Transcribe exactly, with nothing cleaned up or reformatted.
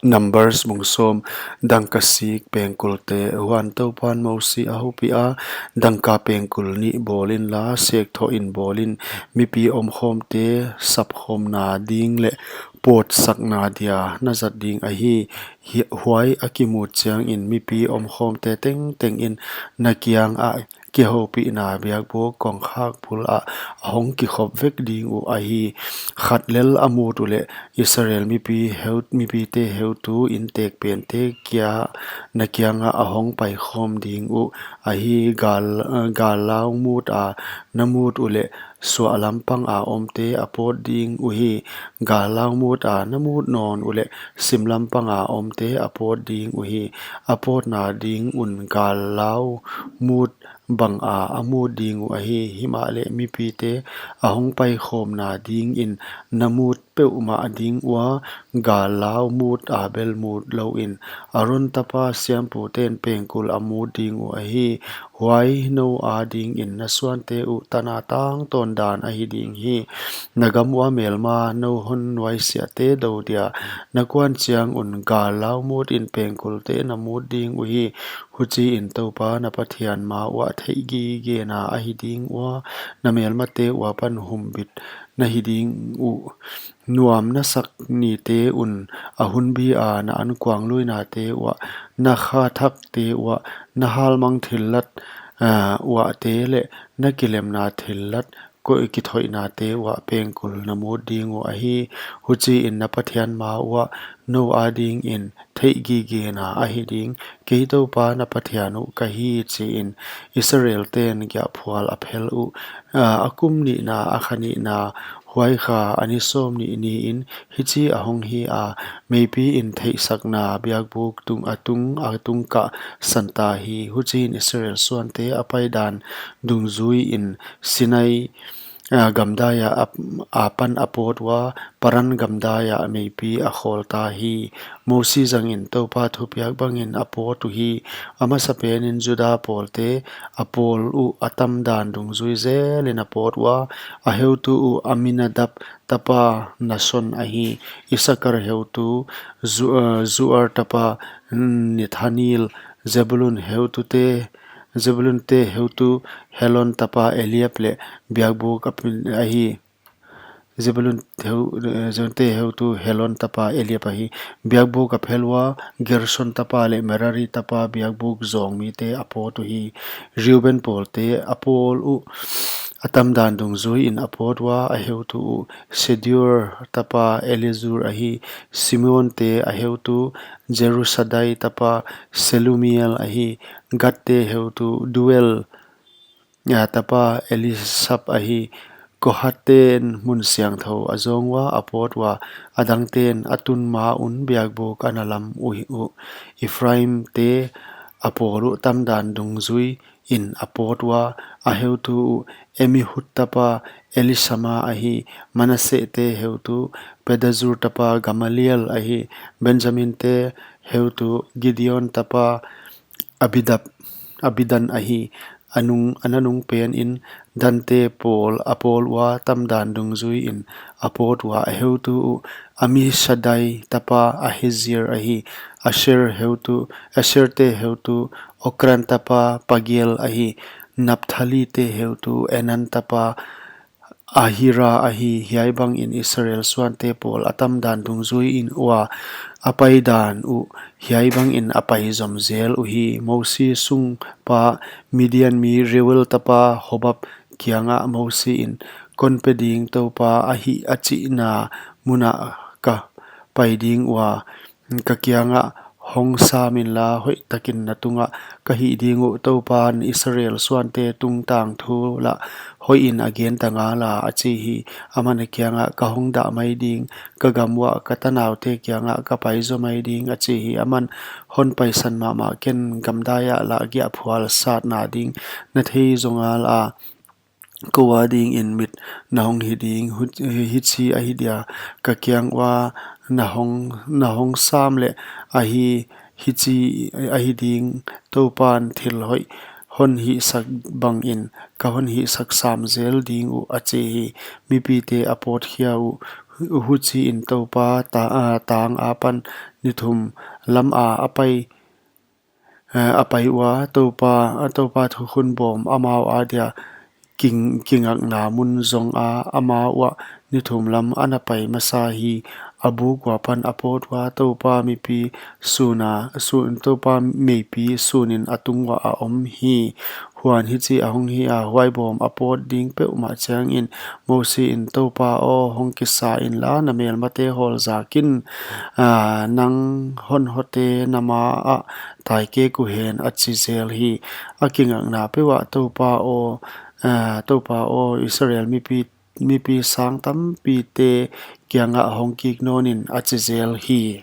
Numbers bung sawm. Dangka sik pengkulte. Huan Toupan Mosi a houpiha, dangka pengkul nih bawl inla, sek thohin bawl in, mipi omkhawmte sapkhawmna ding leh pawtsakna dia na zat ding ahi. Hi-, huai a kimut chiangin mipi omkhawmte tengtengin na kiangah kihoupihna biakbuk kongkhak bul ah a hong kikhop vek ding uh ahi. Khat lel a mut uleh Israel mipi heu-, mipite heutu intekpente kia na kiangah a hong paikhawm ding uh ahi. Gal, gallau mut a na mut uleh suahlam panga omte a pawt ding uhi. Gallau mut a na mut nawn uleh simlam panga omte a pawt ding uhi. A pawtna ding un gallau mut banga a mut ding uh ahi. Himahleh mipite a hong paikhawmna dingin na mut peuhmah ding ua, gallau mut a bel mut louin, Aron tapa siamputen pengkul a mut ding uh ahi. Huai nou adingin na suante uh tana tangtawn dan ahi ding hi. Na gam ua melma nou hon nuaisiahte dou dia na kuan chiang un gallau mutin pengkulte na mut ding uhi. Huchiin Toupa na Pathian ma uah theihgigena ahi ding ua, na melmate ua pan humbit na hi ding uh. Nuam na sak nite un a hunbi a na ankuangluinate uah, na kha thakte uah, na halmang thillat, ah, uahte leh na kilemna thillat ko-, kithoihnate uah pengkul na mut ding uh ahi. Huchiin na Pathian ma uah nou adingin theihgigena ahi ding. Kei Toupa na Pathian uh ka hi, chiin Israelten giahphual a phel uh. A, a kum nihna, a kha nihna, huai kha a ni sawmnih niin hichi a hong hi a, meipi in theihsakna biakbuk tung a tung, a tungkah santa hi. Huchiin Israel suante a paidan dungzuiin Sinai, a, gamdai ah a, a pan a pawt ua, Paran gamdai ah meipi a khawlta hi. Mosi zangin Toupa thupiak bangin a pawt uhi. A masapenin Juda pawlte a pawl uh a tamdan dungzui zelin a pawt ua, a heutu uh Aminadab tapa Nason ahi. Isakar heutu Zu-, a, Zuar tapa Nethanel, Zebulun heutute, Zebulunte heutu Helon tapa Eliab leh biakbuk a pi-, ahi. Zebulun heu-, eh, Zebulunte heutu Helon tapa Eliab ahi. Biakbuk a phel ua, Gerson tapa leh Merari tapa biakbuk zawngmite a pawt uhi. Reuben pawlte a pawl uh a tamdan dungzuiin a pawt ua, a heutu uh Sedeur tapa Elizur ahi. Simeonte a heutu Zurisadai tapa Selumiel ahi. Gadte heutu Deuel, a, tapa Eliasaph ahi. Kohathten mun siangthou a zawng ua a pawt ua, a dangten a tun ma un biakbuk a na lam uhi uh. Ephraimte a pawl uh tamdan dungzuiin a pawt ua, a heutu uh Amihud tapa Elisama ahi. Manassehte heutu Pedazur tapa Gamaliel ahi. Benjaminte heutu Gideoni tapa Abidab, Abidan ahi. A nung, a nanungpenin Dante pawl a pawl ua tamdan dungzuiin a pawt ua, a heutu uh Amisadai tapa Ahiezer ahi. Asher heutu, Asherte heutu Okran tapa Pagiel ahi. Naphthalite heutu Enan tapa Ahira ahi. Hiai bangin Israel suante pawl a tamdan dungzuiin ua a paidan uh hiai bangin a paizom zel uhi. Mosi sungpa Midian mi Reuel tapa Hobab kiangah Mosi in, "Kon pe ding Toupa a hih a chihna munah ka pai ding ua, ka kiangah hong sam inla, hoihtakin na tungah ka hih ding uh. Toupan Israel suante tungtang thu lah hoihin a gen ta ngala," a chi hi. Aman a kiangah, "Ka hong dah mai ding, ka gam uah ka tanaute kiangah ka pai zaw mai ding," a chi hi. Aman, "Hon paisan mahmah ken, gamdai ah lah giahphual satna ding na thei zaw ngala, kou adingin mit na hong hi ding, hu-, hichi ahi dia, ka kiang ua na hong, na hong sam leh ahi, hichi ahi ding, Toupan thil hoih hon hihsak bangin ka hon hihsak sam zel ding uh," a chi hi. Mipite a pawt khia uh, Huchiin Toupa ta, a, tang apan ni thum lama a pai, a, a pai ua, Toupa, a, Toupa thukhun bawm amau adia king, kingakna mun zonga, amau uah ni thum lam ana pai masa hi. A buk ua pan a pawt ua, Toupa mipi suna, sun, Toupa meipi sunin a tung uah a om hi. Huan hichi ahong hi a, huai bawm a pawt ding peuhmah chiangin Mosiin, Toupa aw, hong kisa inla, na melmate hawl zakin, a, nang honhawte na maah taikek uhen, a chi zel hi. A kingakna peuhah Toupa aw, a, Toupa aw, Israel mipi, mipi sang tampite kiangah hong kik nawnin, a chi zel hi.